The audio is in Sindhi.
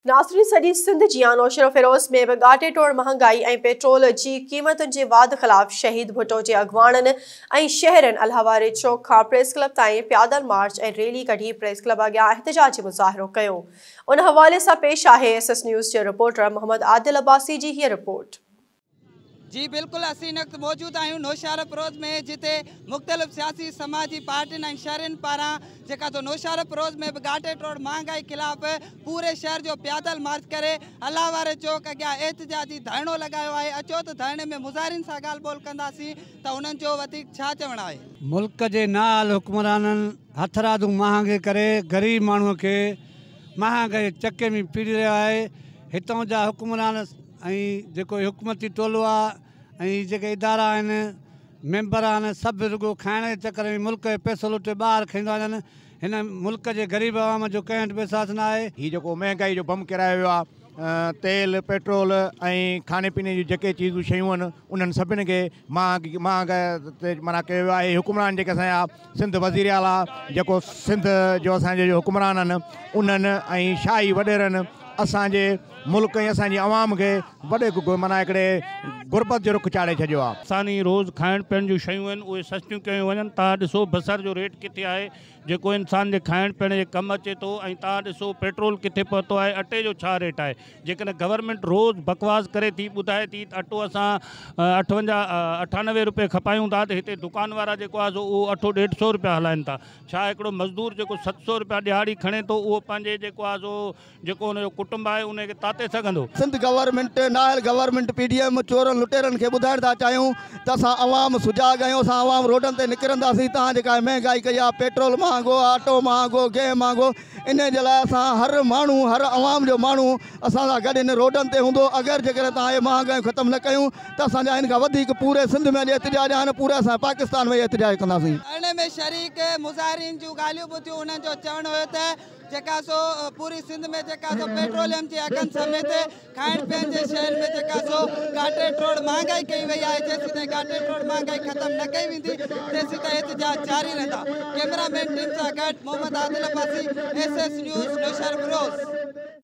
ناظرين سڄي سنڌ جيان نوشهروفيروز ۾ به ڳاٽي ٽوڙ مهانگائي ۽ پيٽرول جي قيمتن جي واڌ خلاف شهيد ڀٽو جي اڳواڻن ۽ شهرين الله واري چوڪ کان پريس ڪلب تائين پيادل مارچ ۽ ريلي ڪڍي پريس ڪلب اڳيان احتجاجي مظاهرو ڪيو. ان حوالي سان پيش آهي ايس ايس نيوز جي رپورٽر محمد عادل عباسي جي هيء رپورٽ. جي بلڪل اسين هن وقت موجود آهيون نوشهروفيروز ۾ جتي مختلف سياسي سماجي پارٽين ۽ شهرين پاران جيڪا سو نوشهروفيروز ۾ به ڳاٽي ٽوڙ مهانگائي خلاف پوري شهر جو پيادل مارچ ڪري الله واري چوڪ اڳيان احتجاجي ڌرڻو لڳايو آهي اچو ته ڌرڻي ۾ مظاهرين سان ڳالهه ٻولهه ڪنداسين ته انهن جو وڌيڪ ڇا چوڻ آهي. ملڪ جي نااهل حڪمرانن هٿرادو مهانگي ڪري غريب ماڻهو کي مهانگائي جي چڪي ۾ پيڙي رهيو آهي هتان جا حڪمران ۽ جيڪو هي حڪومتي ٽولو آ ۽ هي جيڪي ادارا آهن ميمبر آهن سڀ رڳو کائڻ جي چڪر ۾ ملڪ جو پئسو لٽي ٻاهر کڻي ٿا وڃن هن ملڪ جي غريب عوام جو ڪنهن وٽ به احساس نه آهي. هي جيڪو مهنگائي جو بم ڪيرايو ويو آ تيل پيٽرول ۽ کاني پيني جون جيڪي چيزون شيون آهن انهن سڀني کي مهانگ مهانگ تي معنيٰ ڪيو ويو آهي حڪمران جيڪي اسان جا سنڌ وزير اعليٰ جيڪو سنڌ جو اسان جو حڪمران آهن انهن ۽ شاهي وڏيرن اسان جي ملڪ ۽ اسان جي عوام کي وڏي معنيٰ هڪڙي غربت جو رخ چاڙهي ڇڏيو آهي. انساني روز کائڻ پيئڻ جون شيون آهن اهي سستيون ڪيون وڃن توهان ڏسو بصر جو ريٽ ڪٿي آهي جيڪو انسان جي کائڻ پيئڻ جي ڪم اچي ٿو ۽ توهان ڏسو پيٽرول ڪٿي پهتو آهي اٽي جو ڇا ريٽ آهي جيڪڏهن گورنمينٽ روز بڪواس ڪري ٿي ٻڌائي ٿي ته اٽو اسان اٺونجاهه اٺانوي روپئي کپايون ٿا ته هتي دڪان وارا جيڪو آهي سو اهو اٽو ڏيڍ سو روپيا هلائن ٿا ڇا هڪڙو مزدور جيڪو 700 روپيا ڏهاڙي کڻي ٿو اهو پنهنجي جيڪو آهي سو جيڪو ان جو ڪٽنب آهي ان کي تاتي سگهندو. سنڌ گورنمينٽ، نااهل گورنمينٽ، پي ڊي ايم چورن لٽيرن کي ٻڌائڻ ٿا چاهيون ته اسان عوام سجاڳ آهيون اسان عوام روڊن تي نڪرنداسين توهان جيڪا هي مهنگائي ڪئي آهي پيٽرول مهانگو آٽو مهانگو گيهه مهانگو انهي جي لاء اسان هر ماڻهو هر عوام جو ماڻهو اسان سان گڏ هن روڊن تي هوندو اگر جيڪڏهن توهان اهي مهانگايون ختم نه ڪيون ته اسان جا هن کان وڌيڪ پوري سنڌ ۾ اڄ احتجاج آهن پوري اسان پاڪستان ۾ احتجاج ڪنداسين. ڌرڻي ۾ شريڪ مظاهرين جون ڳالهيون ٻڌيون انهن جو چوڻ هيو ته جيڪا سو پوري سنڌ ۾ جيڪا سو پيٽروليم جي اگهن سميت کائڻ پيئڻ جي شين ۾ جيڪا سو ڳاٽي ٽوڙ مهانگائي ڪئي وئي آهي جيسيتائين ڳاٽي ٽوڙ مهانگائي ختم نه ڪئي ويندي تيسيتائين احتجاج جاري رهندا ڪئميرا مين ٽيم سان گڏ Muhammad Adil Abbasi S S news Naushahro Feroze.